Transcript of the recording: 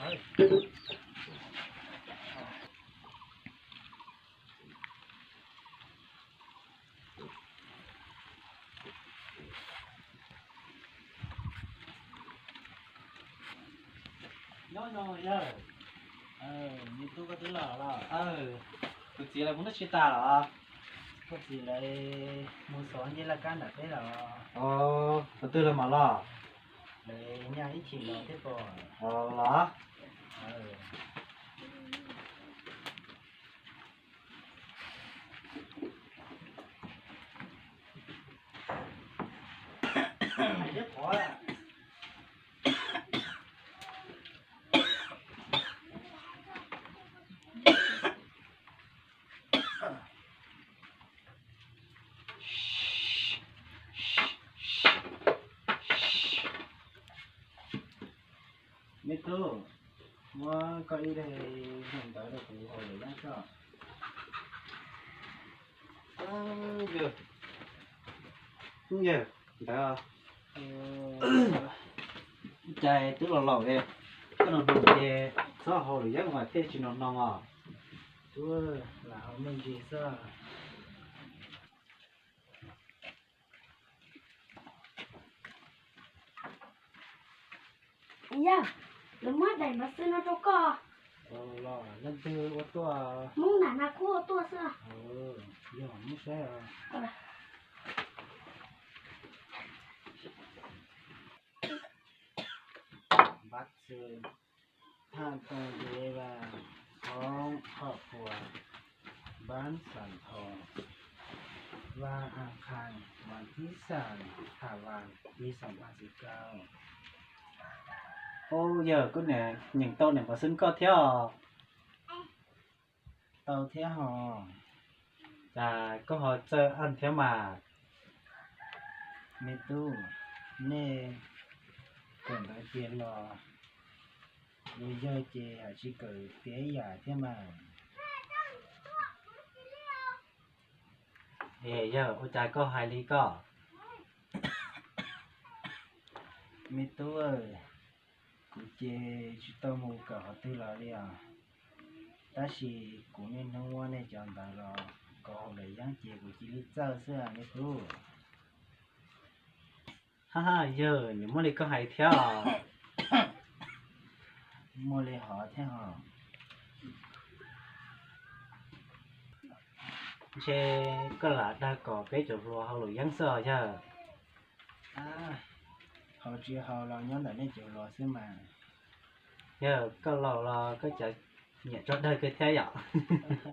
Nyob zoo yawg, me tub koj twb los los? Tus txiv lawv mus noj tsis tas los? Koj txiv lawv mus xov nce laj kab nram teb los. Tus twg lawv mam los? Lawv nyaj ib chim los thiab pom. Los. Me tub, muab koj ib daig ntawv rau kuv haus lwm yam tso. Yawg, yawg, ntawd, cas twb los laus li, koj nug nug ces txhob haus lwm yam mas thiaj tsis nug nug os. Tub, lam haus me ntsis xwb. Yawg, lawv muab daim npaj xwb no rau koj. Leej twg ua tuaj? Hmoob Nam Nas Khub ua tuaj xwb. Yog, muab saib. Npaj xwb. Thaj tau dej vas, khoob hom puas, npab xam thoo, vas a khas, vas thib xam, thaj vas ib xam vas xwb kawg. Ub, yawg, kuv niam nyeem tau niam npaj xwb koj thiab os. Tau thiab hos. Cas koj ho txawj aj thiab mas. Me tub, nej kawm ntawv tiav los, yus yawg ces tsis kawm tiav yam thiab mas. Es yawg, ua cas koj hais li koj? Me tub, kuv ces tsis tau mus kawm qhov twg los li os. Tab sis kuv niaj hnub muab nej cov ntawv los kov haus lwm yam ces kuv cia li txawj xwb me tub. Ha ha, yawg, nws muaj li koj hais thiab os. Muaj li hov thiab hos. Ntshe koj lam dag kom peb cov hluas haus lwm yam xwb os yawg. Haus tsis haus los nyob ntawm nej cov hluas xwb mas. Yawg, koj laus los koj cas nyiam tso dawg kawg thiab yom?